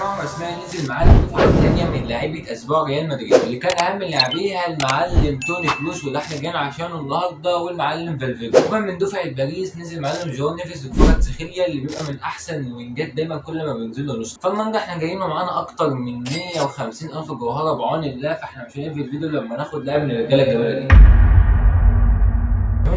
جماعة رسميا نزل معانا الدفعة الثانية من لاعيبه اسبوع ريال مدريد، اللي كان اهم لاعبيها المعلم توني كروس واللي احنا جينا عشانه النهارده، والمعلم فالفيردي. وكمان من دفعه باريس نزل معلم جون نيفيز وكفاراتسخيليا اللي بيبقى من احسن الوينجات دايما كل ما بينزل له نسخه. فالنهارده احنا جايين معانا اكتر من 150 الف جوهره بعون الله، فاحنا مش هنقفل الفيديو لما ناخد لاعب من الرجالة الجميلة دي.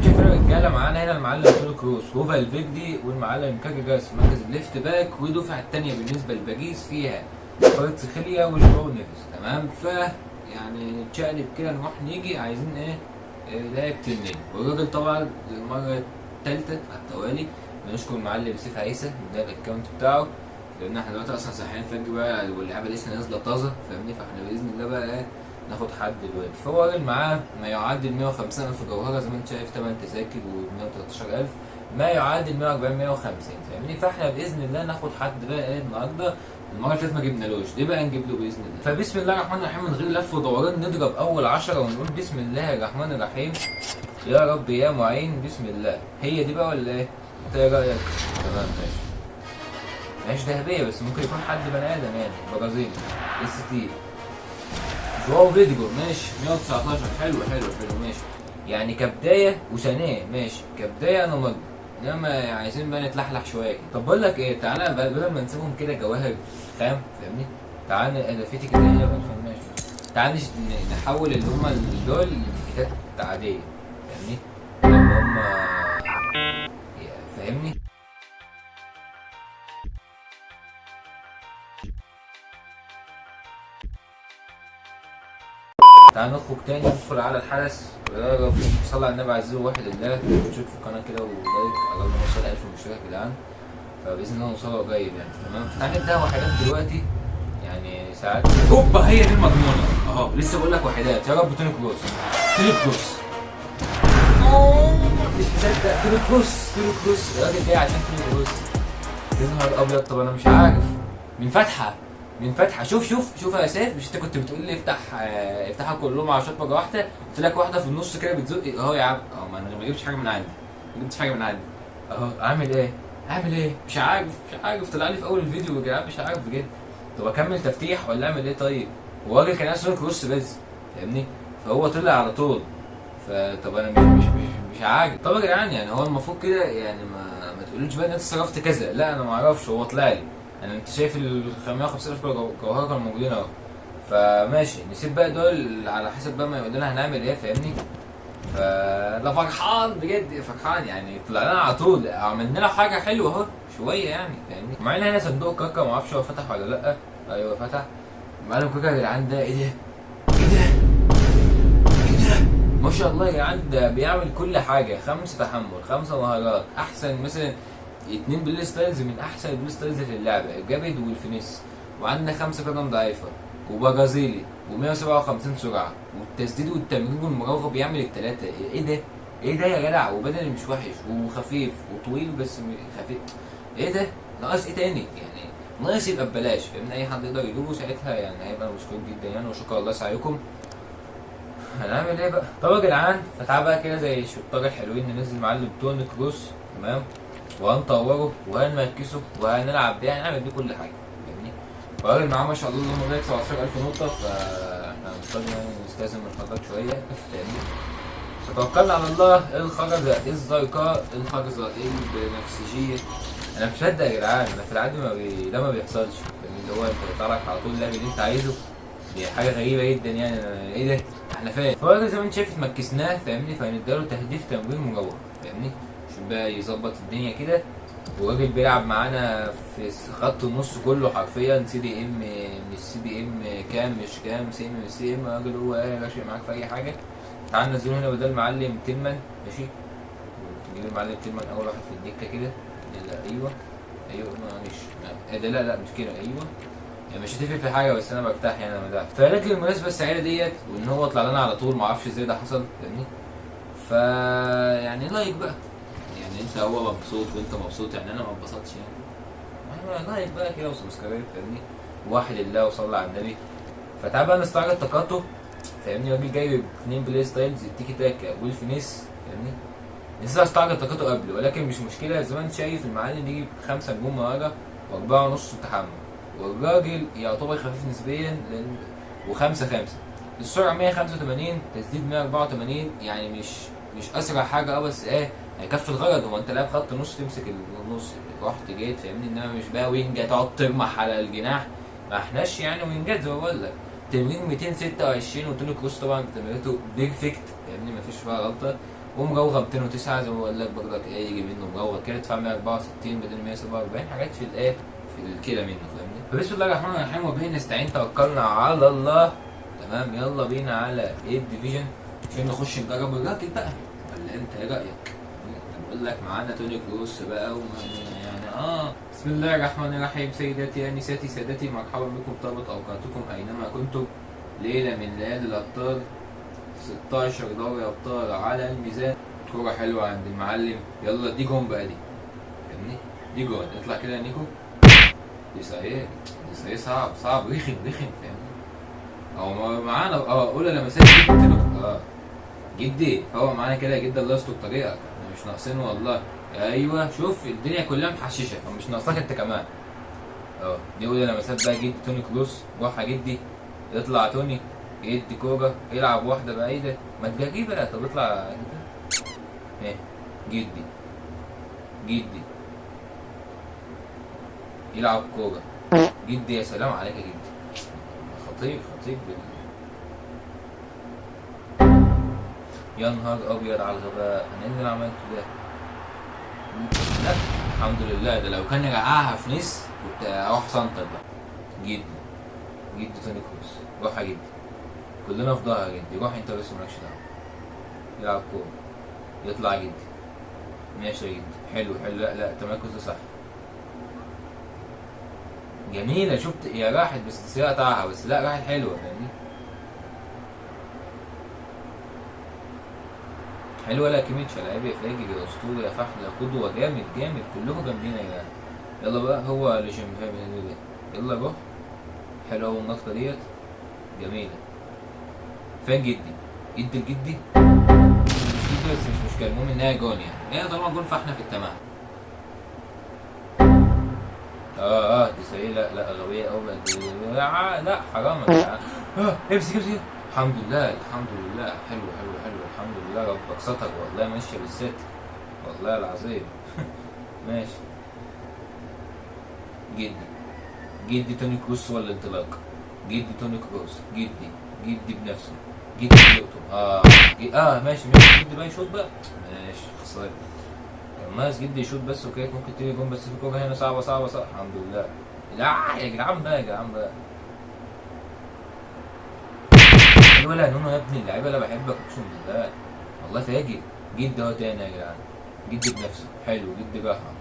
شايفين الرجالة معانا هنا المعلم توني كروس وفالفيردي والمعلم كاكاجاس في مركز ال left back، ودفعه الثانية بالنسبة لباريس فيها كفاراتسخيليا وجواو نيفيز. تمام، ف يعني نتشقلب كده نروح نيجي عايزين ايه؟ لاعب تنين. والراجل طبعا للمرة الثالثة على التوالي بنشكر المعلم سيف عيسى ده ال account بتاعه، لان احنا دلوقتي اصلا صاحيين الفجر بقى واللعيبة لسه نازله طازة، فاهمني؟ فاحنا باذن الله بقى ايه ناخد حد دلوقتي. فهو راجل معاه ما يعادل 150 الف جوهره زي ما انت شايف، 8 تذاكر و 113 الف، ما يعادل 140 150، فاهمني؟ فاحنا باذن الله ناخد حد بقى ايه النهارده. المرة اللي فاتت ما جبنالوش، ليه بقى نجيب له باذن الله. فبسم الله الرحمن الرحيم، من غير لف ودوران نضرب اول 10 ونقول بسم الله الرحمن الرحيم، يا رب يا معين، بسم الله. هي دي بقى ولا ايه؟ انت ايه رايك؟ تمام ماشي، ماشي ذهبية بس ممكن يكون حد بني ادم يعني برازيلي ST جواو بيدرو، ماشي 119، حلو حلو حلو ماشي، يعني كبداية وثانيه ماشي، كبداية انا مرضي، انما عايزين بقى نتلحلح شوية كده. طب بقول لك ايه، تعالى بدل ما نسيبهم كده جواهر خام، فاهمني؟ تعالى انا في ticket هنا بقى، ماشي، تعالى نحول اللي هم دول لتيكتات عادية، فاهمني؟ اللي هم فاهمني؟ تعال نخرج تاني ندخل على الحدث. ويا رب صلى على النبي عز وجل الله، وتشترك في القناة كده و like، قربنا نوصل 1000 مشترك يا جدعان، فباذن الله نوصل قريب يعني. تمام، تعال نبدا وحدات دلوقتي يعني ساعات. هوبا هي دي المضمونه اهو، لسه بقول لك وحدات. يا رب توني كروس، توني كروس، مش مصدق، توني كروس، توني كروس، الراجل جاي عشان توني كروس. يا نهار ابيض. طب انا مش عارف من فتحه، من فتحه. شوف شوف شوف يا سيف، مش انت كنت بتقول لي افتح، افتحها كلهم على شوط مرة واحدة؟ قلت لك واحدة في النص كده بتزق اهو يا عم، اهو ما انا ما جبتش حاجة من عندي، ما جبتش حاجة من عندي اهو. اعمل ايه؟ اعمل ايه؟ مش عارف، مش عارف. طلع لي في اول الفيديو يا جدعان، مش عارف بجد. طب اكمل تفتيح ولا اعمل ايه؟ طيب هو الراجل كان عايز توني كروس بس، فاهمني؟ فهو طلع على طول. فطب انا مش عارف. طب يا جدعان يعني هو المفروض كده يعني ما تقولوش بقى ان انت صرفت كذا، لا انا ما اعرفش، هو طلع لي. يعني انت شايف ال 550,000 جوهره كانوا موجودين اهو، فماشي نسيب بقى دول على حسب بقى ما يقول لنا هنعمل ايه، فاهمني؟ فلا فرحان بجد، فرحان يعني طلع لنا على طول، عملنا له حاجة حلوة اهو شوية يعني، فاهمني؟ معانا هنا صندوق كاكا، ما اعرفش هو فتح ولا لا. ايوه فتح. معلم كاكا يا جدعان ده ايه ده؟ ايه ده؟ ايه ده؟ ما شاء الله يا جدعان، ده بيعمل كل حاجة، 5 تحمل، 5 مهارات، احسن مثلا 2 play styles من احسن ال play styles في اللعبة، الجبد وال finesse، وعندنا 5 قدم ضعيفة، وبرازيلي، و157 سرعة، والتسديد والتمرير والمراوغه، بيعمل الثلاثة. ايه ده؟ ايه ده يا جدع؟ وبدني مش وحش، وخفيف وطويل بس خفيف. ايه ده؟ ناقص ايه تاني؟ يعني ناقص يبقى ببلاش، فاهمني؟ اي حد يقدر يجيبه ساعتها يعني هيبقى مشكور جدا يعني، وشكرا الله سعيكم. هنعمل ايه بقى؟ طب يا جدعان فتعال بقى كده زي الشطار الحلوين ننزل معلم توني كروس، تمام؟ وهنطوره وهنمركزه وهنلعب بيه، هنعمل بيه كل حاجة، فاهمني؟ والراجل معاه ما شاء الله اللهم بارك 17000 نقطة، فاحنا هنضطر يعني نستأذن من حضرتك شوية، فاهمني؟ فتوكلنا على الله. الخرزه الزرقاء، الخرزه البنفسجية. انا مش مصدق يا جدعان، انا في العادي ده ما بيحصلش، فاهمني؟ اللي هو انت بيطلع لك على طول اللاعب اللي انت عايزه، دي حاجة غريبة جدا يعني. أنا ايه ده؟ احنا فاهم. فهو زي ما انت شايف اتمكسناه، فاهمني؟ فهنديله تهديف تمرير مروح، فاهمني؟ عشان بقى يظبط الدنيا كده. والراجل بيلعب معانا في خط النص كله حرفيا، CDM مش CDM، CAM مش CAM، CM مش CM، الراجل هو ايه راشق معاك في اي حاجة. تعال ننزله هنا بدل معلم تيلمان، ماشي؟ نجيب المعلم تيلمان اول واحد في الدكة كده. لا ايوه ايوه معلش، ايه ده؟ لا لا مش كده، ايوه يعني مش هتفرق في حاجة، بس انا برتاح يعني، انا مرتاح. فلكن المناسبة السعيدة ديت وان هو طلع لنا على طول، ما اعرفش ازاي ده حصل، فاهمني؟ ف يعني like بقى، يعني انت هو مبسوط وانت مبسوط، يعني انا ما اتبسطتش يعني، انا like بقى كده و subscribe، فاهمني؟ واحد لله وصلى على النبي. فتعال بقى نستعرض طاقاته، فاهمني؟ الراجل جاي ب2 play styles، التيكي تاكا وال finesse، فاهمني؟ لسه هستعرض طاقته قبله، ولكن مش مشكلة. زي ما انت شايف المعلم بيجي ب5 نجوم مهارة و4.5 تحمل، والراجل يعتبر خفيف نسبيا لان و5-5، السرعة 185، تسديد 184، يعني مش اسرع حاجة بس ايه هيكفي الغرض. هو انت لاعب خط نص تمسك النص رحت جيت فاهمني، انما مش بقى wing تقعد ترمح على الجناح، ما احناش يعني وينجات زي ما بقول لك. تمرير 226، وتوني كروس طبعا تمريرته perfect فاهمني، مفيش فيها غلطه. ومراوغه 209 زي ما بقول لك برضك ايه يجي منه مراوغه كده، دفاع 164 بدل 147، حاجات في الايه في الكده منه فاهمني. فبسم الله الرحمن الرحيم وبه نستعين، توكلنا على الله. تمام، يلا بينا على ايه ال division عشان نخش نجرب الراجل بقى، ولا انت ايه رايك؟ بقول لك معانا توني كروس بقى يعني بسم الله الرحمن الرحيم. سيداتي انساتي سادتي، مرحبا بكم طابت اوقاتكم اينما كنتم. ليلة من ليالي الابطال، 16 دوري ابطال على الميزان. كورة حلوة عند المعلم، يلا دي جون بقى دي فاهمني، دي جون. اطلع كده يا نيكو، دي صحيح دي صحيح، صعب صعب رخم رخم فاهمني. هو معانا اولى لمسات جدي، فهو معانا كده يا جدي، الله يستر طريقك، احنا مش ناقصين والله. ايوه شوف الدنيا كلها محششه، فمش ناقصاك انت كمان. دي اولى لمسات بقى جدي توني كروس، روح يا جدي، اطلع توني يدي كورة، يلعب واحدة بعيدة، ما تجري بقى. طب اطلع ايه جدي، جدي يلعب كورة جدي، يا سلام عليك يا جدي، خطير خطير يا نهار ابيض على الغباء، انا ايه اللي انا عملته ده؟ لا الحمد لله، ده لو كان رقعها في نس كنت اروح سنتر بقى. جدي جدي توني كروس، روح يا جدي، كلنا في ظهرك يا جدي، روح انت بس مالكش دعوه. يلعب كورة، يطلع جدي، ماشي يا جدي، حلو حلو، لا لا التمركز ده صح، جميلة. شفت يا راحت بس السيارة قطعها، بس لا راحت حلوة فاهمني، حلوة. لا كيميتش يا لعيب يا فاجر يا اسطورة يا فحل يا قدوة، جامد جامد، كلكم جامدين يا جدعان. يلا بقى هو اللي فاهم ده، يلا روح، حلوة أوي النطة ديت جميلة. فين جدي؟ ادي لجدي، مش جدي بس مش مشكلة، المهم إنها جون يعني، هي طالما جون فاحنا في التمام. دي سيئة، لا لا غبية أوي، لا حرام يا جدعان. امسك امسك، الحمد لله الحمد لله، حلو حلو حلو، الحمد لله ربك ستر والله، ماشية بالستر والله العظيم. ماشي جدي جدي توني كروس ولا الانطلاق، جدي توني كروس، جدي جدي بنفسه، جدي بيقطم. ماشي ماشي، جدي بقى يشوط بقى، ماشي خسارة، كان ناقص جدي يشوط بس، وكانت ممكن تيجي جون، بس في كورة هنا صعبة صعبة صعبة، الحمد لله. لا يا جدعان بقى يا جدعان بقى، ولا نونو يا ابني اللعيبة، انا بحبك اقسم بالله والله فاجر. جدي اهو تاني يا جدعان، جدي بنفسه، حلو جدي راحة،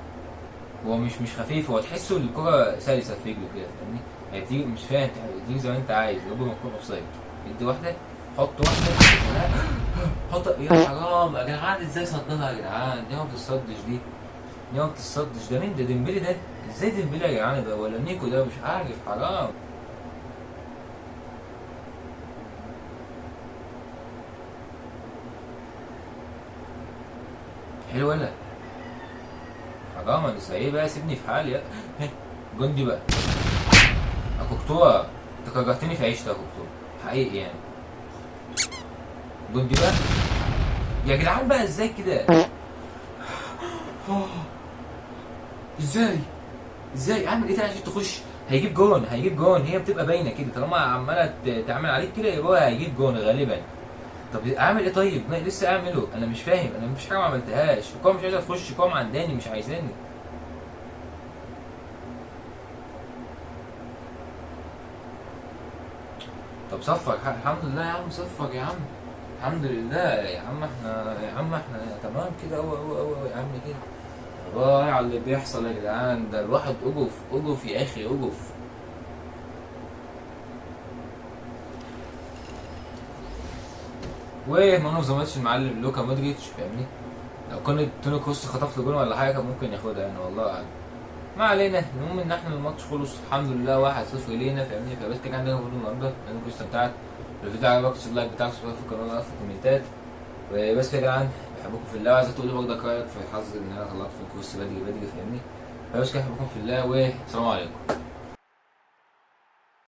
هو مش خفيف، هو تحسه الكرة سلسة في رجله كده فاهمني، يعني تيجي مش فاهم، تيجي زي ما انت عايز، ربما تكون offside. ادي واحدة، حط واحدة، لا حط، يا حرام يا جدعان ازاي صدها يا جدعان، دي ما بتصدش، دي ما بتصدش. ده مين ده؟ ديمبلي ده؟ ازاي ديمبلي يا جدعان ده ولا نيكو ده؟ مش عارف، حرام. حلو ولا حرام؟ انا لسه ايه بقى، سيبني في حالي يا جندي بقى يا كوكتوا، انت كرهتني في عيشتي يا كوكتوا حقيقي يعني. جندي بقى يا جدعان بقى، ازاي كده؟ ازاي ازاي اعمل ايه تاني عشان تخش؟ هيجيب جون، هيجيب جون، هي بتبقى باينة كده، طالما عماله تعمل عليك كده يبقى هو هيجيب جون غالبا. طب اعمل ايه طيب؟ لسه اعمله انا مش فاهم، انا مفيش حاجة ما عملتهاش، الكورة مش عايزه تخش، الكورة معنداني مش عايزاني. طب صفر، الحمد لله يا عم، صفر يا عم، الحمد لله يا عم، احنا يا عم احنا تمام كده أوي أوي أوي يا عم كده. باي على اللي بيحصل يا جدعان، ده الواحد أجف أجف يا أخي أجف. و man of the match المعلم لوكا مودريتش فاهمني، لو كان توني كروس خطف له جون ولا حاجة كان ممكن ياخدها يعني، والله اعلم. ما علينا، المهم ان احنا الماتش خلص الحمد لله 1-0 لينا فاهمني. فبس كده عندنا فيديو النهارده، انا كنت استمتعت بالفيديو، عجبك ال like بتاعك، subscribe في القناة، في الكومنتات. وبس كده يا جدعان، بحبكم في الله، وعايز تقولوا برضك رايك في الحظ ان انا طلعت في الكورس بدري بدري فاهمني. فبس كده، بحبكم في الله، والسلام عليكم.